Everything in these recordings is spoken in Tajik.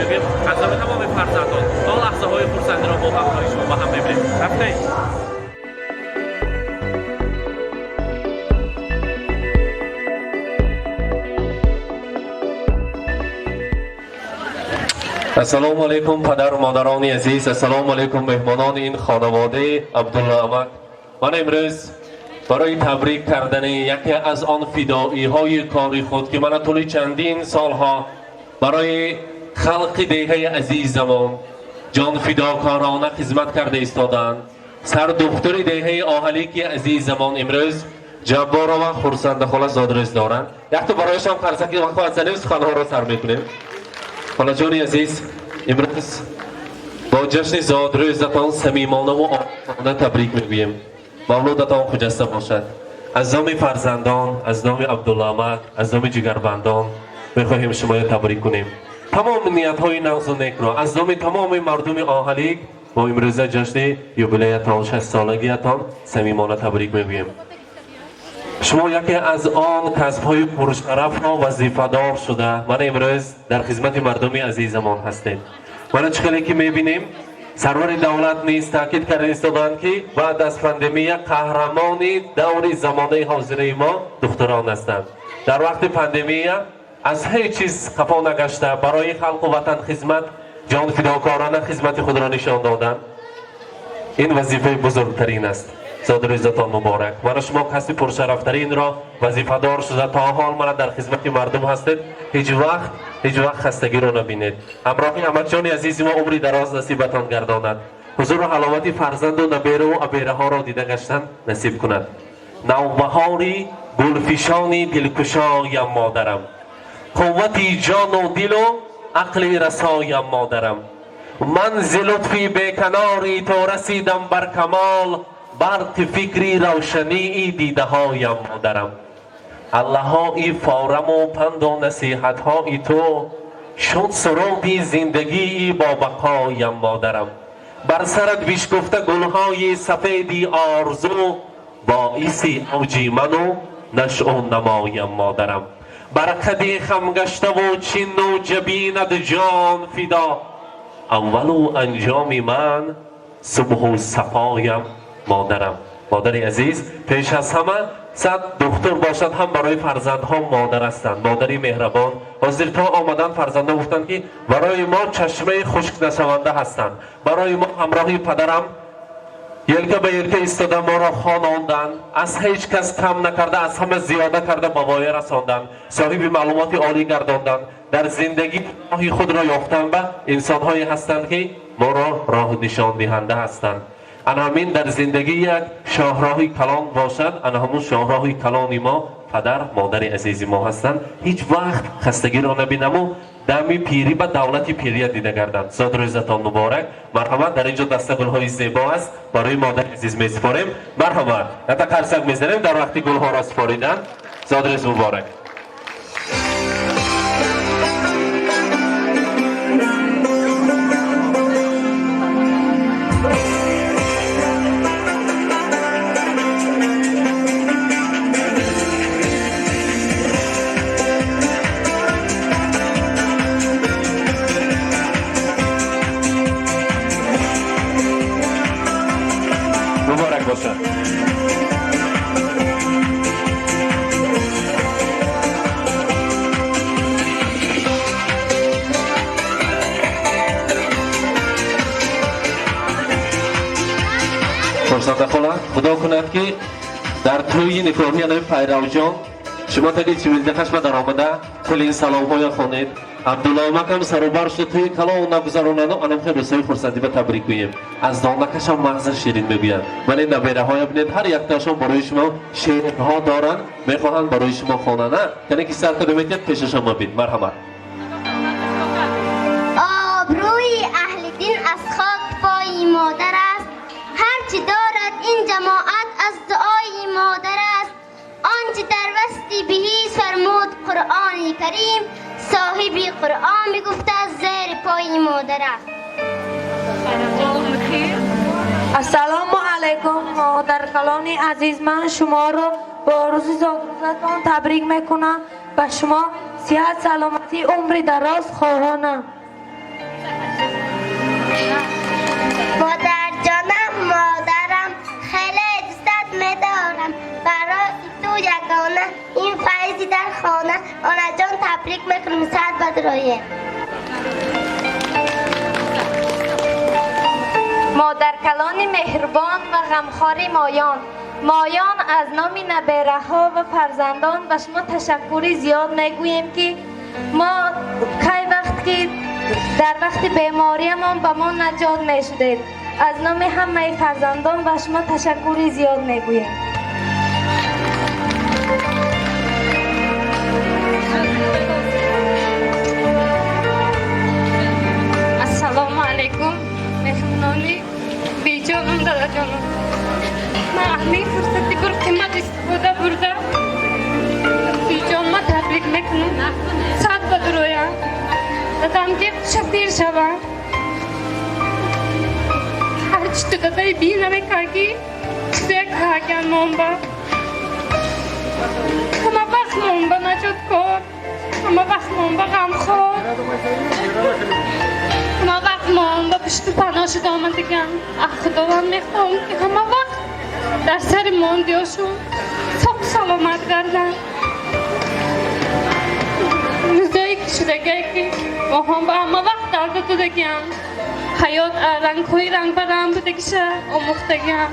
мегӯем аз номи тамоми фарзандон. То лаҳзаҳои хурсандиро бо ҳамроҳи шумо ба ҳам мебинем. Рафтем. Ассалому алайкум, падару модарони азиз, ассалому алайкум, меҳмонони ин хонаводаи Абдулло амак. Ман имрӯз барои табрик кардани яке аз он фидоиҳои кори худ, ки мана тӯли чандин солҳо барои халқи деҳаи азизамон ҷонфидокорона хизмат карда истодаанд, сардухтури деҳаи Оҳалики азизамон, имрӯз Ҷабборова Хурсандахола зодрӯз доранд. Якто барояшам қарсаки вақт занем, суханҳоро сар мекунем. Холаҷони азиз, имрӯз бо ҷашни зодрӯзатон самимонаву офона табрик мегӯем. Мавлудатон хуҷаста бошад. Аз номи фарзандон, аз номи Абдулло амак, аз номи ҷигарбандон мехоҳем шуморо табрик кунем. Тамоми ниятҳои нағзу некро аз номи тамоми мардуми Оҳалик бо имрӯза ҷашни юбилеятон, шастсолагиятон самимона табрик мегӯем. Шумо яке аз он касбҳои пуршарафро вазифадор шуда, мана имрӯз дар хизмати мардуми азизамон ҳастед. Мана чӣ хеле ки мебинем, сарвари давлат низ таъкид карда истоданд, ки баъд аз пандемия қаҳрамони даври замонаи ҳозираи мо духтурон ҳастанд. Дар вақти пандемия аз ҳеҷ чиз қафо нагашта, барои халқу ватан хизмат, ҷонфидокорона хизмати худро нишон доданд. Ин вазифаи бузургтарин аст. Зодрӯзатон муборак. Мана шумо касби пуршарафтаринро вазифадор шуда, то ҳол мана дар хизмати мардум ҳастед. Ҳеҷ вақт, ҳеҷ вақт хастагиро набинед. Ҳамроҳи амакҷони азизи мо умри дароз насибатон гардонад, ҳузуру ҳаловати фарзанду набераву абераҳоро дида гаштан насиб кунад. Навбаҳори гулфишони дилкушоям модарам, қуввати ҷону дилу ақли расоям модарам. Ман зи лутфи беканори то расидам бар камол, барқи фикри равшании дидаҳоям модарам. Аллаҳои фораму панду насиҳатҳои ту шуд суруди зиндагии бобақоям модарам. Бар сарат бишкуфта гулҳои сафеди орзу, боиси авҷи ману нашъу намоям модарам. Бар қади хамгаштаву чину ҷабинат ҷон фидо, аввалу анҷоми ман субҳу сафоям модарам. Модари азиз, пеш аз ҳама сад духтур бошад ҳам, барои фарзандҳо модар ҳастанд, модари меҳрабон. Ҳозир то омадан фарзандҳо гуфтанд, ки барои мо чашмаи хушк нашаванда ҳастанд, барои мо ҳамроҳи падарам елка ба елка истода моро хононданд, аз ҳеҷ кас кам накарда, аз ҳама зиёда карда ба воя расонданд, соҳиби маълумоти олӣ гардонданд, дар зиндагӣ роҳи худро ёфтан ба инсонҳое ҳастанд, ки моро роҳнишондиҳанда ҳастанд. Ана ҳамин дар зиндагӣ як шоҳроҳи калон бошад, ана ҳамун шоҳроҳи калони мо падар модари азизи мо ҳастанд. Ҳеҷ вақт хастагиро набинаму дами пирӣ ба давлати пирия дида гарданд. Зодрӯзатон муборак. Марҳамат, дар ин ҷо даста гулҳои зебо аст, барои модари азиз месупорем. Марҳамат, ята қарсак мезанем дар вақти гулҳоро супоридан. Зодрӯз муборак. Муборак бошад. Хурсанда хола, худо кунад, ки дар тӯйи никоҳи анави Пайравҷон шумо таги чивилдақашба даромада хеле саломҳоя хонед. Абдулло амакам сарубар шуда, тӯи калон нагузаронаду анам хел рӯзҳои хурсандӣ ба табрик гӯем. Аз донакашам мағза ширин мегӯянд. Вале набераҳоя бинед, ҳар яктаашон барои шумо шеърҳо доранд, мехоҳанд барои шумо хонанд. Кане ки сар када метиҳад, пешашон мабид. Марҳамат. Обрӯи аҳли дин аз хок пои модар аст. Ҳарчи дорад ин ҷамоат аз дуои модар аст. Он чи дар васти биҳишт фармуд Қуръони Карим, соҳиби Қуръон бигуфта зери пои модар аст. Ассалому алайкум, модаркалони азиз. Ман шуморо бо рӯзи зодрӯзатон табрик мекунам. Ба шумо сиҳат, саломатӣ, умри дароз хоҳонам. хона. Онаҷон, табрик мекунем, сад бадроед. Модаркалони меҳрубон ва ғамхори моён, моён аз номи набераҳо ва фарзандон ба шумо ташаккури зиёд мегӯем, ки мо кай вақт ки дар вақти бемориямон ба мо наҷот мешудед. Аз номи ҳамаи фарзандон ба шумо ташаккури зиёд мегӯем. Ассалому алайкум, меҳмонони беҷонум, дадаҷонум. Ман аз ин фурсати пурқимат истифода бурда, беҷонма табрик мекунам. Сад ба дуроям, дадам ки шафир шавам. Ҳарчи ту дадаи би намекарди, чизе карган монба. Ҳама вақт монба наҷоткор, ҳама вақт монба ғамхор, ҳама вақт монба пушту паноҳ шуда омадагам. Аз Худованд мехоҳам, ки ҳама вақт дар сари мондиёшон соқ саломат гарданд. Рӯзое ки шудагае, ки моҳон ба ҳама вақт дарда додагиам, ҳаёт рангҳои рангбаранг будагиша омӯхтагиам,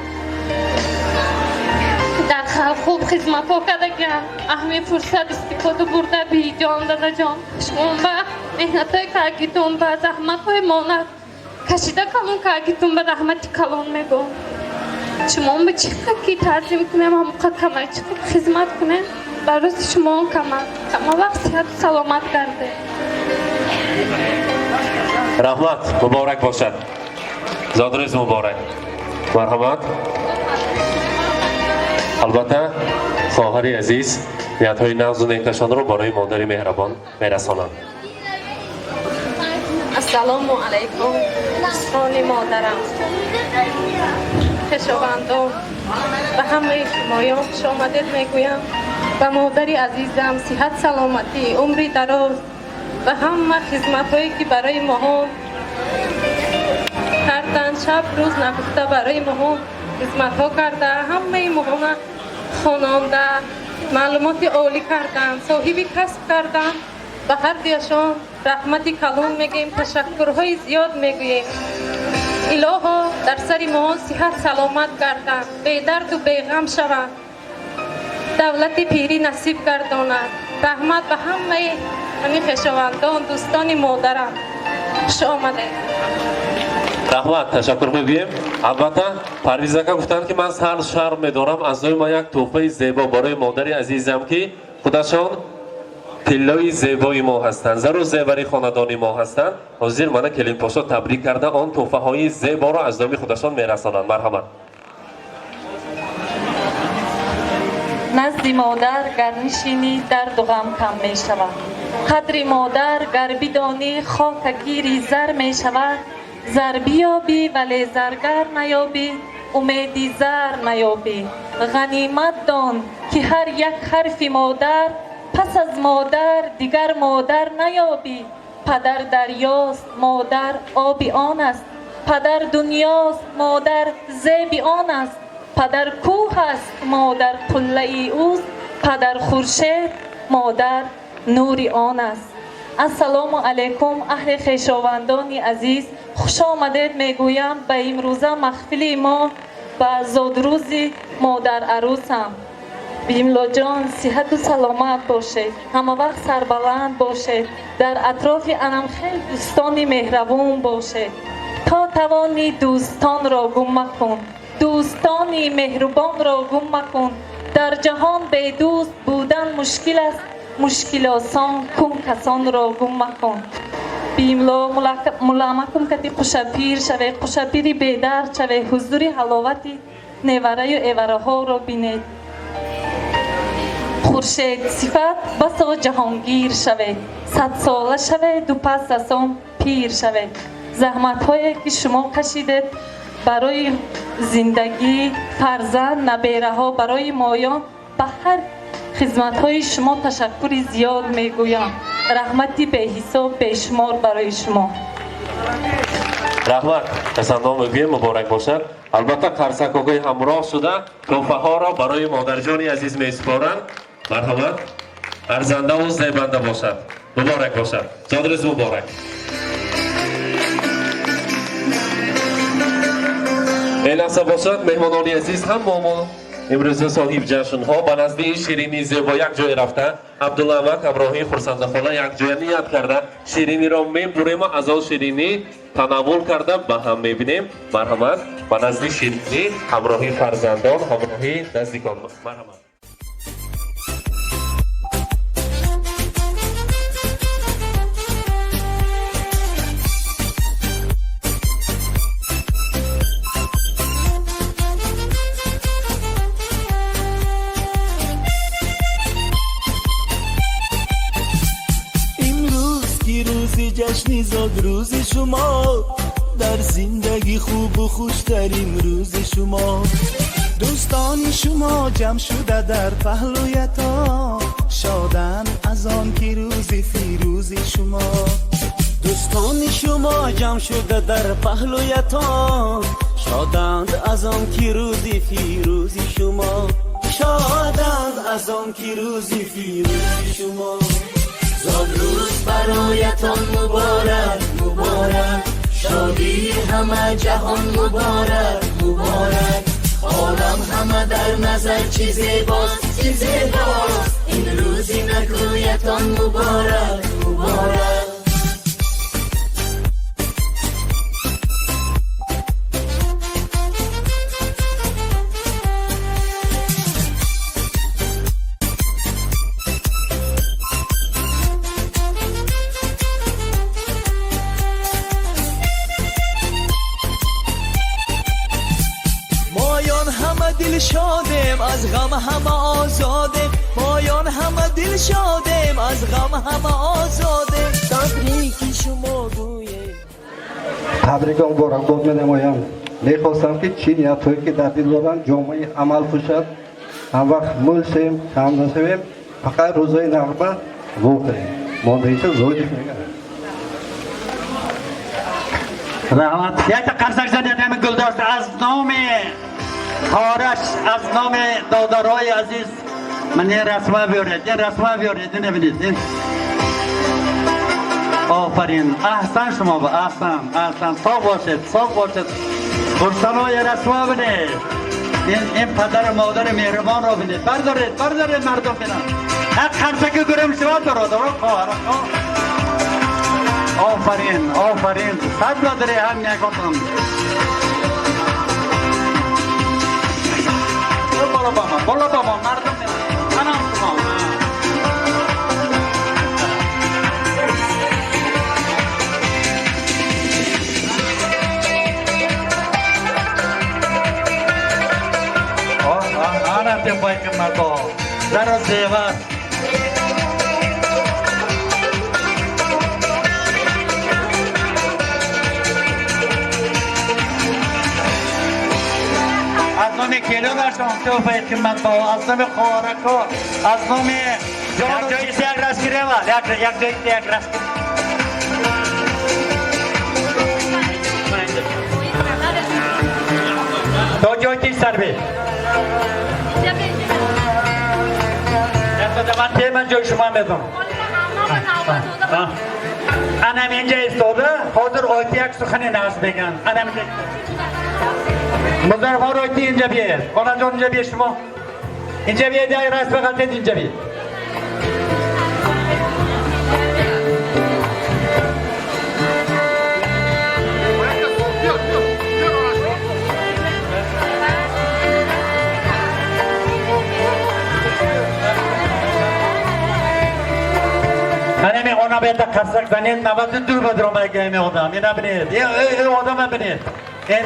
дар халқ хуб хизматҳо кардагиам. Аҳми фурсат истифода бурда, биҷон, дадаҷон, шумо ба меҳнатҳои каргитон, ба заҳматҳои монад кашида калон каргитон ба раҳмати калон мегӯм. Шумо ба чӣ қадр ки таъзим кунем, ҳамоқа камай, чӣ қадр хизмат кунем, ба рӯзи шумо кама. Ҳама вақт сиҳату саломат гардед. Раҳмат, муборак бошад, зодрӯз муборак. Марҳамат, албатта, хоҳари азиз ниятҳои нағзу некашонро барои модари меҳрабон мерасонанд. Ассалому алайкум, дӯстони модарам, хешовандон, ба ҳамаи шумоён хуш омадед мегӯям. Ба модари азизам сиҳат, саломатӣ, умри дароз ва ҳама хизматҳое, ки барои моҳон карданд, шаб рӯз нагуфта барои моҳон хизматҳо карда, ҳамаи моҳона хононда, маълумоти олӣ карданд, соҳиби касб карданд, ба ҳардуяшон раҳмати калон мегӯем, ташаккурҳои зиёд мегӯем. Илоҳо, дар сари моҳон сиҳат саломат гарданд, бедарду беғам шаванд, давлати пирӣ насиб гардонад. Раҳмат ба ҳамаи ҳамин хешовандон, дӯстони модарам. Хуш омадед. Раҳмат, ташаккур мегӯем. Албатта, Парвиз ака гуфтанд, ки ман сар шарм медорам. Аз номи ман як тӯҳфаи зебо барои модари азизам, ки худашон тиллои зебои мо ҳастанд, зару зевари хонадони мо ҳастанд. Ҳозир мана келинпошо табрик карда, он тӯҳфаҳои зеборо аз номи худашон мерасонанд. Марҳамат. Назди модар гар нишинӣ, дарду ғам кам мешавад. Қадри модар гар бидонӣ, хока гири зар мешавад. Зар биёбӣ, вале заргар наёбӣ, умеди зар наёбӣ. Ғанимат дон, ки ҳар як ҳарфи модар, пас аз модар дигар модар наёбӣ. Падар дарёст, модар оби он аст. Падар дунёст, модар зеби он аст. Падар кӯҳ аст, модар қуллаи ӯст. Падар хуршед, модар нури он аст. Ассалому алайкум, аҳли хешовандони азиз, хуш омадед мегӯям ба имрӯза маҳфили мо, ба зодрӯзи модар арӯсам. Бимлоҷон, сиҳату саломат бошед, ҳамавақт сарбаланд бошед, дар атрофи анамхел дӯстони меҳрабон бошед. То тавонӣ, дӯстонро гум макун, дӯстони меҳрубонро гум макун. Дар ҷаҳон бедӯст будан мушкил аст, мушкилосон кун касонро гум макун. Бимло муламакум кати қушапир шаве, қушапири бедард шаве, ҳузури ҳаловати невараю эвараҳоро бинед. Хуршед сифат басо ҷаҳонгир шавед, садсола шаведу пас аз он пир шавед. Заҳматҳое, ки шумо кашидед барои зиндагӣ, фарзанд, набераҳо, барои моён, ба ҳар хизматҳои шумо ташаккури зиёд мегӯям. Раҳмати беҳисоб, бешумор барои шумо. Раҳмат, тасанно мегӯем, муборак бошад. Албатта, қарсакҳои ҳамроҳ шуда туҳфаҳоро барои модарҷони азиз месупоранд. Марҳамат. Арзанда ва зебанда бошад. Муборак бошад. Зодрӯз муборак. Ин лаҳза бошад, меҳмонони азиз, ҳама мо имрӯза соҳиб ҷашнҳо ба назди ширини зебо як ҷое рафта, Абдулла амак ҳамроҳии Хурсандахона якҷоя ният карда шириниро мебурему аз он ширинӣ танаввул карда ба ҳам мебинем. Марҳамат, ба назди ширинӣ ҳамроҳии фарзандон, ҳамроҳии наздикон. Марҳамат. Ҷашни зодрӯзи шумо, дар зиндагӣ хубу хуштарин рӯзи шумо. Дӯстони шумо ҷамъ шуда дар паҳлӯятон, шоданд аз он ки рӯзи фирӯзи шумо. Дӯстони шумо ҷамъ шуда дар паҳлӯятон, шоданд аз он ки рӯзи фирӯзи шумо. Шоданд аз он ки рӯзи фирӯзи шумо. Зодрӯз бароятон муборак, муборак, шодии ҳама ҷаҳон муборак, муборак. Олам ҳама дар назар чӣ зебост, чӣ зебост. Ин рӯзи накӯятон муборак, муборак. Дилшодем, аз ғам ҳама озодем, моён ҳама дилшодем, аз ғам ҳама озодем. Табрики шумо гӯем. Табрика муборакбод менамоям. Мехостам, ки чӣ ниятҳое ки дар дил доранд, ҷомаи амал пӯшад. Ҳам вақт мӯл шавем, кам нашавем, фақат рӯзои нағма вохӯрем. Мондаиша зоди мегардад. Раҳмат. Якта қарсак занед ҳамин гулдост аз номи хоҳараш, аз номи додарҳои азиз. Ман ин расма биёред, ин расма биёред, ин бинед. Ин офарин, аҳсан шумо, аҳсан, аҳсан. Соғ бошед, соғ бошед. Хурсандои расма бинед. Ин падару модари меҳрубонро бинед. Бардоред, бардоред, мардум бинанд. Ҳақ қарсаки гурам шумо, бародаро, хоҳарако. Офарин, офарин. Сад бадре ҳам якотон. Бола баба, бола баба, мардум бинанд. Анам шумо. Ана тепай қиммато. Заро зевар. Аз номи келинашон тӯҳфаи қиматбаҳо, аз номи хоҳарако, аз номи як ҷои як раст гирема, як ҷои як раст. То ҷои сарби. Ман теман ҷои шумо медонам. Анам инҷа истода, ҳозир оити як сухани нағз мегӯянд. Анам инҷа. Музаффар оити инҷа биед. Хонаҷон инҷа биед шумо. Инҷа биед, як раст бихалтед инҷа биед. Манами она бета қарсак занед, 92 ба даромадаги ҳами одам. Ина бинед. Ин одама бинед. Ин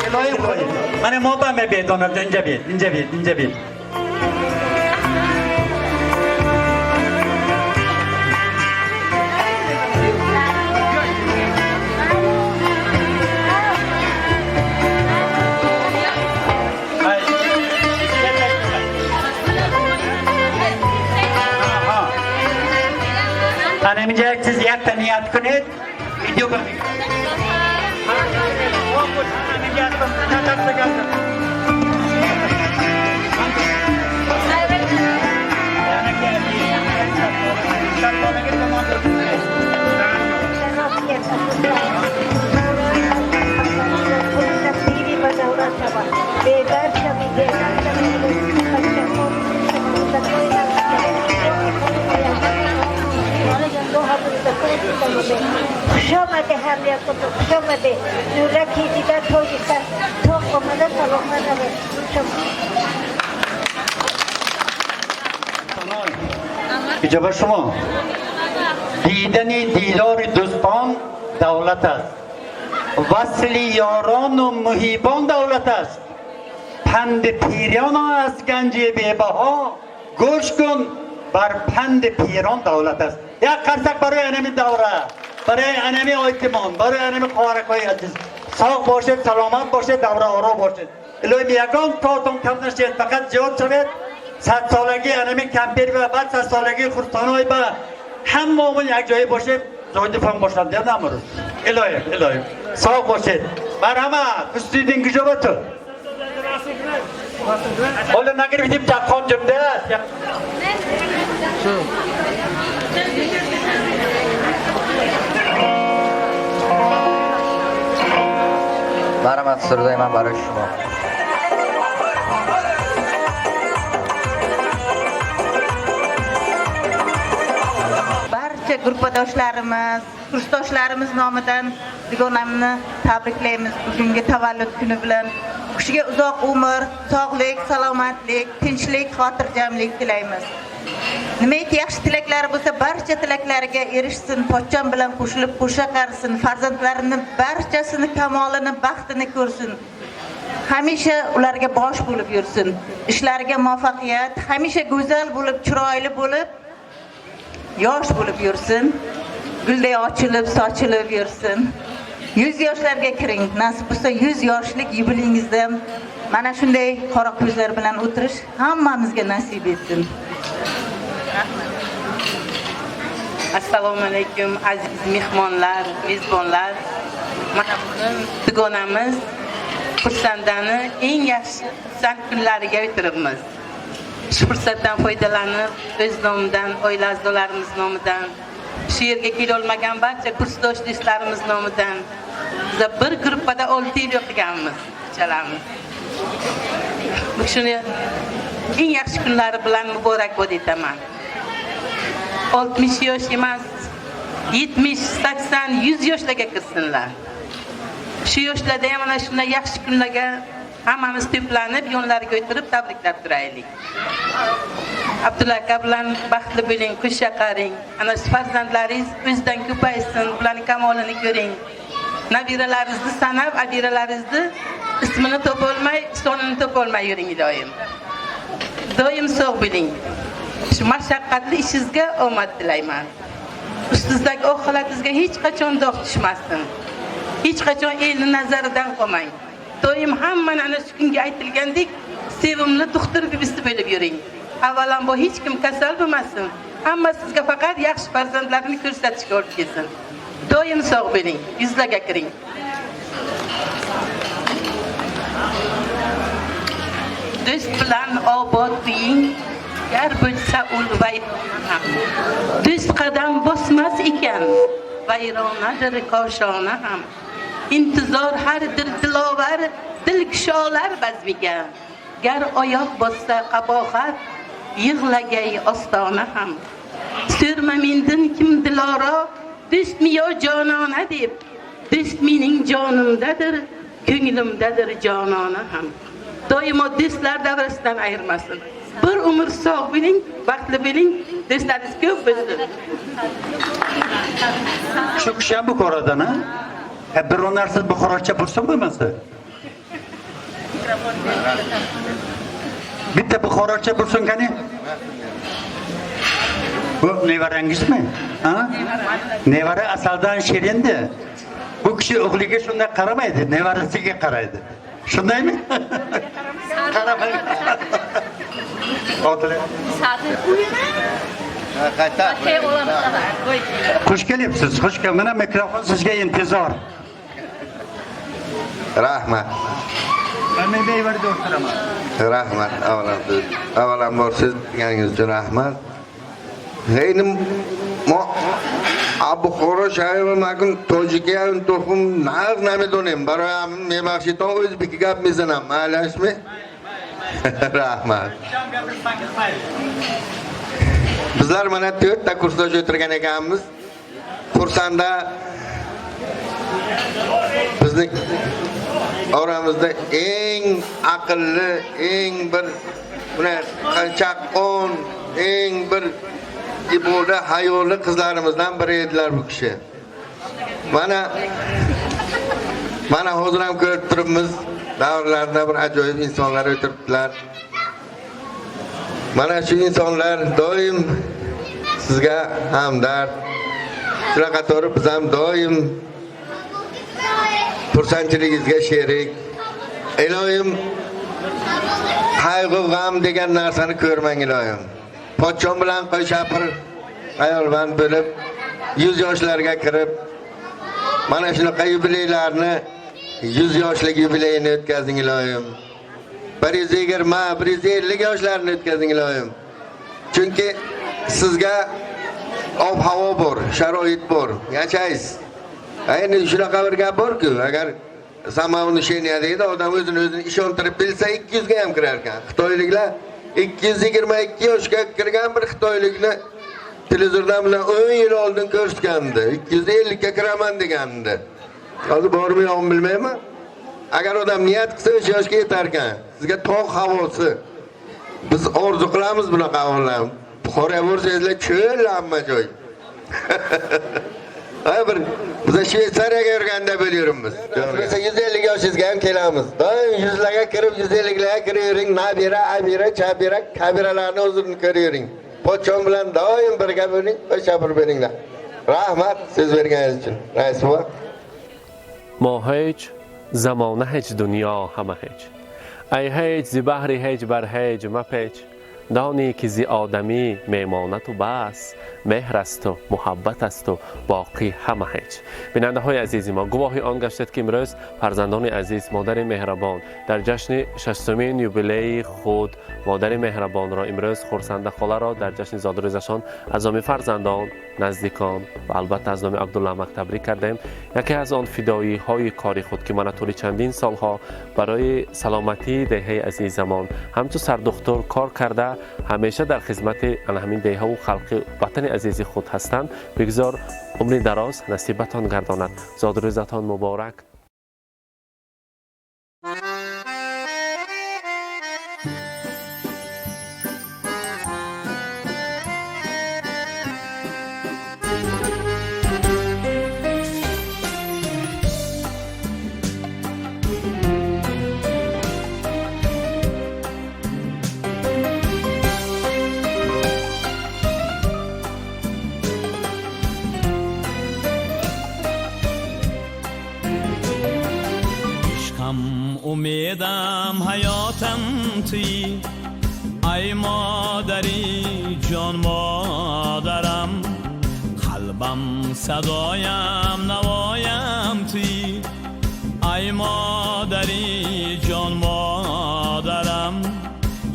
илоҳи худо. Мани мо ба мебиед, она инҷа биед, инҷа биед, инҷа биед. Ана инҷа як чиз, якта ният кунед, видео ба Хуш омадед. Нураки дида тоҷи сар, тоқ омада саломат равед. Иҷоба шумо. Дидани дидори дӯстон давлат аст. Васли ёрону муҳибон давлат аст. Панди пирон аст ганҷи бебаҳо. Гӯш кун бар панди пирон давлат аст. Як қарсак барои анами давра, барои анами ойтимон, барои анами хоҳаракҳои азиз. Соғ бошед, саломат бошед, давра оро бошед. Илоҳим ягон кортон кам нашед, фақат зиёд шавед. Садсолагии анами кампир ва баъд садсолагии хурсоной ба ҳамаомон якҷоя бошем, зоидифон бошанд, дия намурӯз. Илоҳим, илоҳим. Соғ бошед. Марҳамат, Ҳусниddin куҷо ба ту? Ҳоло нагирифтим ҷаққон ҷумда аст. Марҳамат, сурудои ман барои шумо. Barcha gruppadoshlarimiz, kursdoshlarimiz nomidan dugonamni tabriklaymiz bugungi tavallud kuni bilan. U kishiga uzoq umr, sog'lik, salomatlik, tinchlik, xotirjamlik tilaymiz. Nimaiki yaxshi tilaklari bo'lsa, barcha tilaklariga erishsin, pochcham bilan qo'shilib qo'sha qarisin, farzandlarini barchasini kamolini, baxtini ko'rsin. Hamisha ularga bosh bo'lib yursin. Ishlariga muvaffaqiyat, hamisha go'zal bo'lib, chiroyli bo'lib, yosh bo'lib yursin. Gulday ochilib, sochilib yursin. 100 yoshlarga kiring. Nasib bo'lsa 100 yoshlik yubilingizda mana shunday qora ko'zlar bilan o'tirish hammamizga nasib etsin. Assalomu alaykum aziz mehmonlar, mezbonlar. Mana bugun dugonamiz Xursandani eng yaxshi xursand kunlariga o'tiribmiz. Shu fursatdan foydalanib, o'z nomidan, oila a'zolarimiz nomidan, shu yerga kela olmagan barcha kursdosh do'stlarimiz nomidan biz bir gruppada 6 yil o'qiganmiz, uchalamiz. Bu kishini eng yaxshi kunlari bilan muborakbod etaman. 60 yosh emas, 70, 80, 100 yoshlarga kirsinlar. Shu yoshlarda ham mana shunday yaxshi kunlarga hammamiz to'planib, yonlariga o'tirib tabriklab turaylik. Abdulla aka bilan baxtli bo'ling, qo'sha qaring. Ana shu farzandlaringiz o'zidan ko'paysin, ularning kamolini ko'ring. Nabiralaringizni sanab, abiralaringizni ismini topolmay, sonini topolmay yuring iloyim. Doim sog' bo'ling. Shu mashaqqatli ishingizga omad tilayman. Ustingizdagi oq xalatingizga hech qachon dog' tushmasin. Hech qachon elning nazaridan qolmang. Doim hammani ana shu kunga aytilgandek sevimli doktor bibisi bo'lib yuring. Avvalambor hech kim kasal bo'lmasin. Hamma sizga faqat yaxshi farzandlarini ko'rsatishga olib kelsin. Doim sog' bo'ling, yuzlarga kiring. Do'st bilan obod uying, gar bo'lsa ul vayrona ham. Do'st qadam bosmas ekan, vayronadir koshona ham. Intizor har dir dilovar, dil kusholar bazmiga. Gar oyoq bossa qabohat, yig'lagay ostona ham. So'rma mendin kim diloro, do'stmi yo jonona deb. Do'st mening jonimdadir, ko'nglimdadir jonona ham. Doimo do'stlar davrasidan ayirmasin. Bir umr sog' bo'ling, baxtli bo'ling, do'stlaringiz ko'p bo'lsin. Shu kishi ham Buxorodan, ha? Biror narsa Buxorocha bo'lsa bo'lmasa. Bitta Buxorocha bo'lsin qani? Bu nevarangizmi? Ha? Nevara asaldan shirindi. Bu kishi o'g'liga shunday qaramaydi, nevarasiga qaraydi. Shundaymi? Qaramaydi. Xush kelibsiz, xush kelibsiz. Mana mikrofon sizga intizor. Rahmat. Men bu yerda o'tiraman. Rahmat, avvalambor siz kelganingiz uchun rahmat. Endi mo Buxoro shahri makun tojikiyam to'xum naq namedонем. Барои ҳамин мебахшитон o'zbeki gap mezanam. Maylashmi? Rahmat. Bizlar mana 4 ta kursdosh o'tirgan ekanmiz. Xursanda Bizni oramizda eng aqlli, eng bir bunaqa chaqqon, eng bir iboda hayoli qizlarimizdan biri edilar bu kishi. Mana hozir ham ko'rib turibmiz, davrlarda bir ajoyib insonlar o'tiribdilar. Mana shu insonlar doim sizga hamdard. Shunaqa to'g'ri biz ham doim xursandchiligingizga sherik. Iloyim qayg'u g'am degan narsani ko'rmang iloyim. Pochchom bilan Qo'yshapir ayolband bo'lib 100 yoshlarga kirib mana shunaqa yubileylarni 100 yoshlik yubileyini o'tkazing iloyim. 120, 150 yoshlarni o'tkazing iloyim. Chunki sizga ob-havo bor, sharoit bor, yashaysiz. Endi shunaqa bir gap borku, agar самовнушение deydi, odam o'zini o'zini ishontirib bilsa 200 ga ham kirar ekan. Xitoyliklar 222 yoshga kirgan bir xitoylikni televizordan bilan 10 yil oldin ko'rsatgandi. 250 ga kiraman degandi. Hozir bormi yo'qmi bilmayman. Agar odam niyat qilsa o'sha yoshga yetar ekan. Sizga tog' havosi. Biz orzu qilamiz bunaqa ahvollarni. Buxoroga borsangizlar cho'l hamma joy. Ay bir biz Shvetsariyaga yurganda bo'lyurmiz. Biz 150 yoshingizga ham kelamiz. Doim 100larga kirib, 150larga kiravering, nabira, abira, chabira, kabiralarni o'zini ko'ravering. Pochchom bilan doim birga bo'ling, qo'shapir bo'linglar. Rahmat so'z berganingiz uchun. Rais buva. Мо ҳеҷ, замона ҳеҷ, дунё ҳама ҳеҷ. Ай ҳеҷ зи баҳри ҳеҷ бар ҳеҷ мапеч. Донӣ ки зи одамӣ мемонату бас, меҳр асту муҳаббат асту боқӣ ҳама ҳеҷ. Бинандаҳои азизи мо, гувоҳи он гаштед, ки имрӯз фарзандони азиз модари меҳрабон дар ҷашни шастумин юбилеи худ модари меҳрабонро имрӯз Хурсанда холаро дар ҷашни зодрӯзашон аз номи фарзандон, наздикон ва албатта аз номи Абдулла амак табрик кардем. Яке аз он фидоиҳои кори худ, ки мана тӯли чандин солҳо барои саломатии деҳаи азизамон ҳамчун сардухтур кор карда, ҳамеша дар хизмати ана ҳамин деҳаву халқи ватани азизи худ ҳастанд. Бигзор умри дароз насибатон гардонад. Зодрӯзатон муборак. Ишқам, умедам, ҳаётам туӣ, ай модари ҷон, модарам, қалбам, садоям, навоям туӣ, ай модари ҷон, модарам,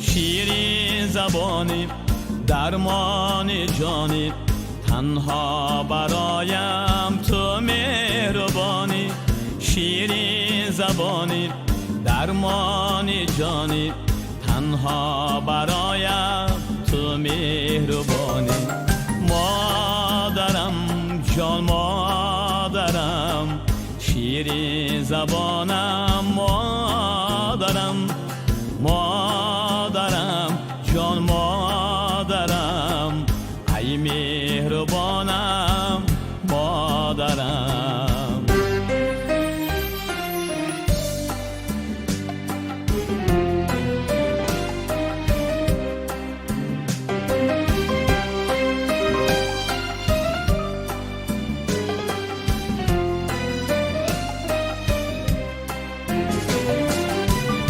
ширин забонӣ, дармони ҷонӣ, танҳо бароям ту меҳрубонӣ, ширин забонӣ, дармони ҷонӣ, танҳо бароям ту меҳрубонӣ. Модарам ҷон, модарам, ширин забонам, модарам, модарам ҷон, модарам, ай меҳрубонам, модарам.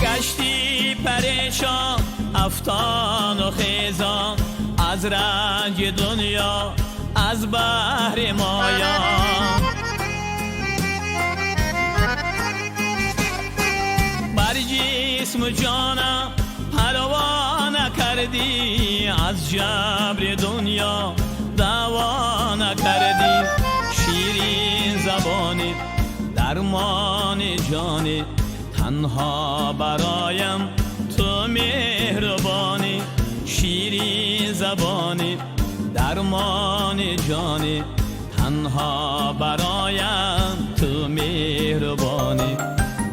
Гашти парешон, афтону хезон, аз ранҷи дунё, аз баҳри моён, бар ҷисму ҷонам парво накардӣ, аз ҷабри дунё даъво накардӣ, ширин забонӣ, дармони ҷонӣ, танҳо бароям ту меҳрубонӣ, ширин забонӣ, дармони ҷонӣ, танҳо бароям ту ту меҳрубонӣ.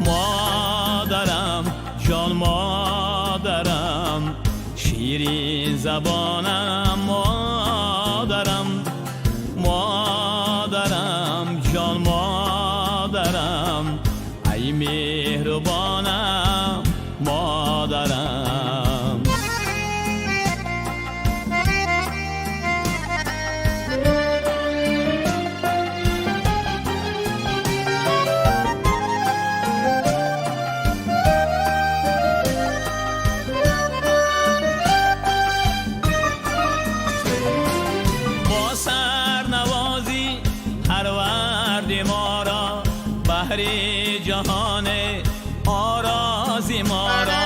Модарам, ҷон модарам, ширин забонам модарам. Модарам, ҷон модарам, ай меҳрубонам модарам. Бо сарнавозӣ парварди моро, баҳри ҷаҳон орози моро.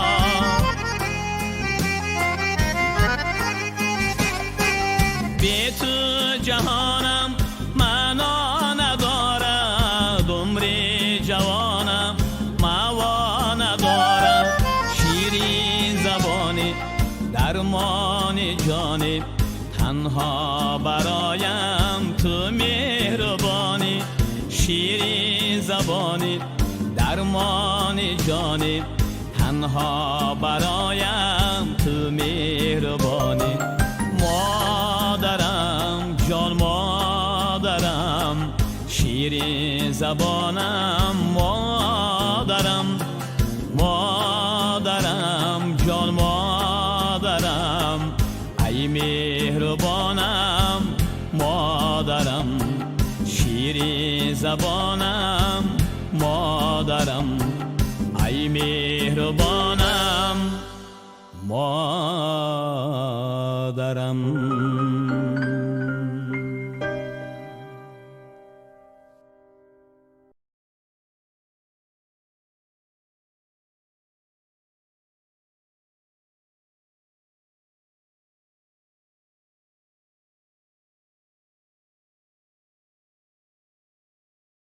Бе ту ҷаҳонам маъно надорад, умри ҷавонам маъво надорад. Ширин забонӣ, дармони ҷонӣ, танҳо бароям ту меҳрубонӣ. Ширин забонӣ, дармони ҷонӣ, танҳо бароям ту меҳрубонӣ. Модарам, ҷон модарам, ширин забонам модарам. Модарам, ҷон модарам, ай меҳрубонам модарам. Ширин забонам модарам, ай меҳрубонам модарам.